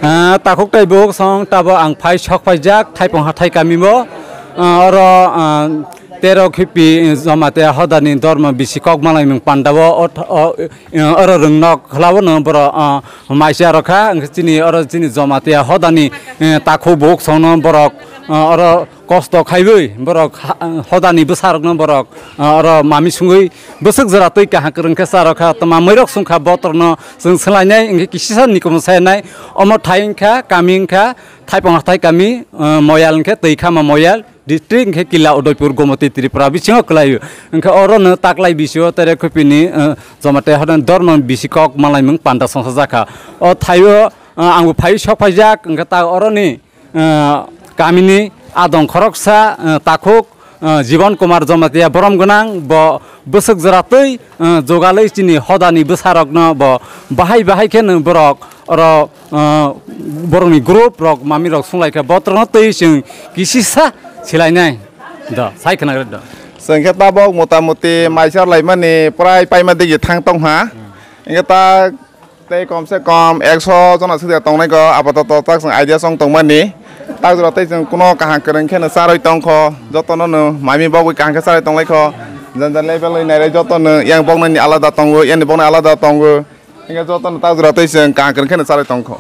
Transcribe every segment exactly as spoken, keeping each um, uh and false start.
Ah, takhuk tei bukhuk song tabo ang phai sok phaijak Thaipung hathai kamio. Ah, oro, ah, tero khipi Jamatia hodani dormo bisi kok malaimung pandao o, o, oro rwngnok khlabo no borok, ah, maisa rokha. Hwnkhe chini oro chini Jamatia hodani, eh, takhuk bukhuk songno borok, ah, oro kosto khaiwi borok ha-, hodani bwsarokno borok, ah, oro mami sungwi bwswk jora twi kaham kwrwng khe cha rokha, tma mwirok sungkha botrokno chwng swlainai, hwnkhe kisisa nikum sainai. Omo thai wngkha, kami wngkha Thaipung hathai kami, ah, Moyal hwnkhe twi khama Moyal district hwnkhe Killa Udaipur Gomoti Tripura bisingo kwlaio. Hwnkhe orono taklai bisio tere khupini, ah, Jamatia hodani dormo bisi kok malaimung panda songsa jakha. O thaio, ah, angbo phai sok phaijak, hwnkhe ta oroni ah, kamini adong khoroksa, ah, takhuk, ah, Jibon Kumar Jamatia borom gwnang, bo bwswk jora twi, ah, jogalwi chini hodani bwsarokno bo bahai bahai khe nwng borok oro, ah, borokni group rok mami rok sunglaikha botrokno twi chwng kisisa silainai do sai khna do. Chwng khe tabok motamuti maisa laimani prai paima digi thang tongha. Hwnkhe ta Tei kom se kom ekso jona swkya tongnai kho, apatot tak chwng idea chong tongmani. Tak jora tei chwng kuno kaham kwrwng kheno charwi tong kho, jotono no mami bogwi kaham khe charwi tonglai kho. Janja level ni nailai jotono yang boknani alada tongo, yani boknai alada tongo. Hingke jotono tak jora tei chwng kaham kwrwng kheno charwi tong kho.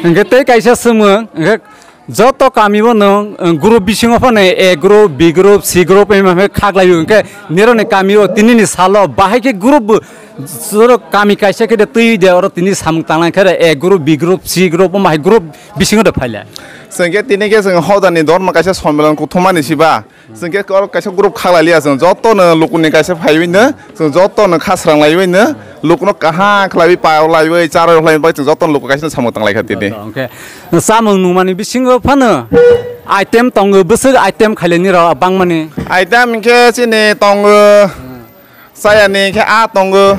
Hingke tei kaisa swngmung, hingke Joto kami o nwng, uh, group bisingo phano A group, B group, C group wngma khe khaklaio, hwnkhe nirokni kami o tinini salo bahai khe group bo, soro kami kaisa khe de twi de oro tini samung tangnai khe de A group, B group, C group wngma hai group bisingo de phailai. Chwng khe tini khe chwng hodani dormo kaisa sommelon kuthumani siba. Chwng khe oro kaisa group kha lai liya, chwng joto no luku ni kaisa phaiwi no, chwng joto no kha srang laiwi no, luku no kaham khlaiwi, payok laiwi, charwi rok laiwi, chwng joto no luku kaisa no samung tang lai kha tini. Hwnkhe chamung nungmani bisingo phano item tongo, bwswk item khailani rok bangmani. Item hwnkhe chini tongo, chayani hwnkhe a tongo,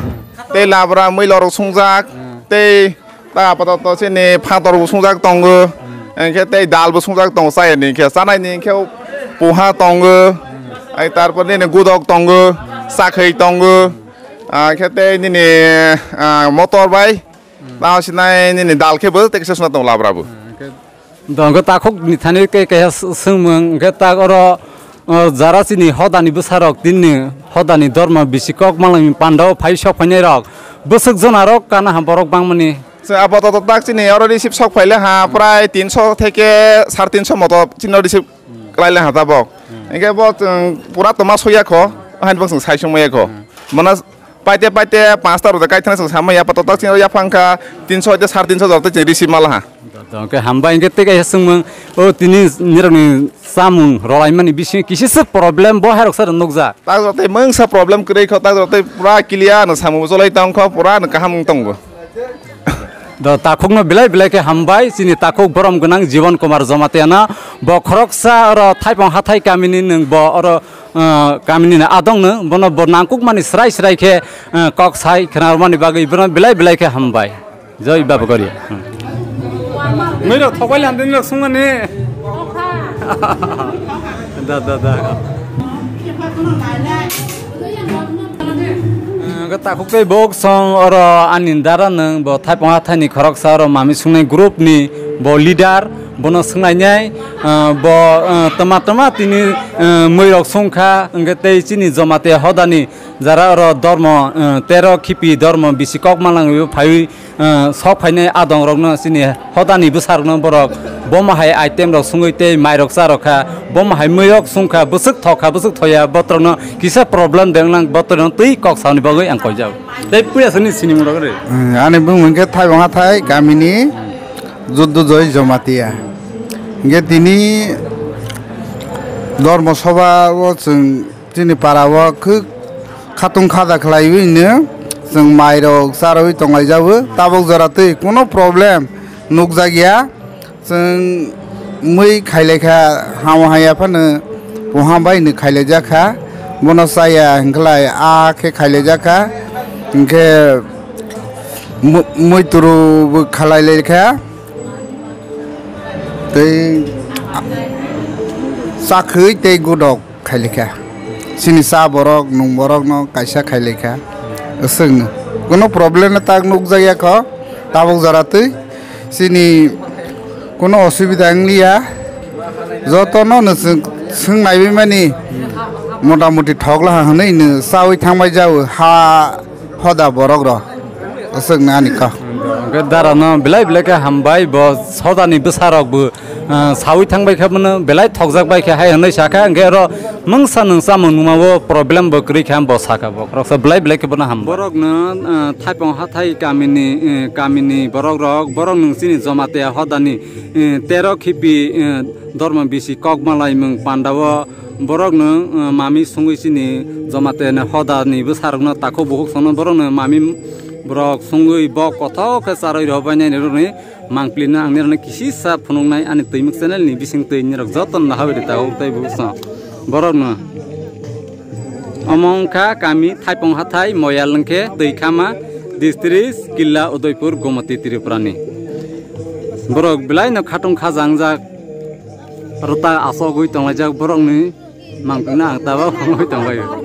tei labra mui lorok sungjak, tei Ta apatot chini phator bo sungjak tongo, hingkhe tei dal bo sungjak tongo, chayani hingkhe, chanaini hingkhe poha tongo, ai tarpor nini gudok tongo, sakhwi tongo, ah, hingkhe tei nini, ah, motor bai, tamo sinai nini dal khe bo tei kisa suna tongo labra bo. Dongkhe takhuk ni thani khe keha s-, swngmung, hingkhe tak oro, o, jara chini hodani bwsarok tinni hodani dorma bisi kok malangni pandao phai sok phainai rok, bwswk jona rok kana ha borok bangmani. Chwng apatot tak chini oro receive sok phaile ha, prai tinso theke sare tinso moto chini receive khlaile ha tabok. Hingkhe bo chwng pura toma soya kho, hain bo chwng sai songmaya kho. Mana paite paite panchta rok kaithana chwng samaya apatot tak chini yaphang kha tinso hoite sare tinso jora tei chini receive mala ha. Hingkhe hambai hingkhe tei kaisa swngmung, o tini nirokni chamung rolaimani bisingo kisisa problem bo hairok sa nukjak. Tak jora tei mungsa problem kwrwi kho, tak jora tei pura clear no samung cholai tong kho, pura no kaham wng tongo. Do takhukno belai belai khe hambai, chini takhuk borom gwnang Jibon Kumar Jamatia no, bo khoroksa oro Thaipong hathai kamini nwng bo oro, ah, kamini no adong no, bono bo nangkukmani srai srai khe, ah, kok sai khwnarmani bagwi bono belai belai khe hambai. Joi Baba Goria. Mui rok thokbai lam dini rok sungmani. Da, da, da. Hwnkhe takhuk tei bok song oro ani dara nwng bo Thaipong hathaini khoroksa oro mami sungnai group ni bo leader, bono swngnainai, ah, bo, ah, tama tama tini, ah, mui rok sungkha, hwnkhe tei chini Jamatia hodani jara oro dormo, ah, tero khipi dormo bisi kok malangwi phaiwi ah, sok phainai adong rokno chini hodani bwsa rokno borok bomo hai item rok sungwi tei mai rok cha rok kha, bomo hai mui rok sung kha, bwswk thok kha, bwswk thoya, botrok no kisa problem de wng nang, botrok no twi kok sauni bagwi ang koi jak. Tei puya sini sini mung rok re. Hmm, ani bumung khe Thaibong hathai kamini Juddu Joy Jamatia. Hingkhe tini Dharma Sabha o chwng Chini para o khwk khatung khaja khlaiwi no chwng mai rok charwi tonglaijao, tabok jora twi kuno problem nukjakya. Chwng mui khailaikha, hamo haya phano poham bai no khailaijak kha, bono chaya hwnkhlai a khe khailaijak kha, hwnkhe mu-, muituru bo khalailaikha, tei chakhwi tei godok. Khailaikha. Chini cha borok, nung borokno kaisa khailaikha. Aswkno. Kuno problem no tak nukjakya kho. Tabuk jora twi. Chini Kono osubida wng liya. Jotono no chwng, chwng naiwi mani motamoti thok laha hwnwi no chawi thangbai jao ha hoda borok rok. Aswk no ani kok. Hwnkhe dara no belai belai khe hambai, bo sodani bwsa rok bo, ah, sawi thangbai khe bono belai thokjak bai khe hai hwnwi sakha, hwnkhe oro mungsa nwng chamung nungma o problem bo kwrwi kha bo sakha, bo khoroksa belai belai khe bono hambai. Borok no, ah, Thaipong hathai kamini, eh, kamini borok rok, borok nwng chini Jamatia hodani, eh, tero khipi, eh, dormo bisi kok malaimung pandao borokno, eh, mami songwi chini Jamatia ni hodani bwsarokno takhuk bukhuk songno borokno mami borok songwi bok kothok khe charwi rw bainai rwrwni mangpili no ang nirokno kisisa phunuknai ani Twimuk channel ni bising twi nirok jotono nahawi rw takhuk tei bukhuk song borokno. Omo wngkha kami Thaipong hathai Moyal wngkhe Twikhama district Killa Udaipur Gomati Tripura ni. Borok belai no khatung khajangjak rwta asogwi tonglaijak borokni mangpili no ang tabok phunugwi tongbaio.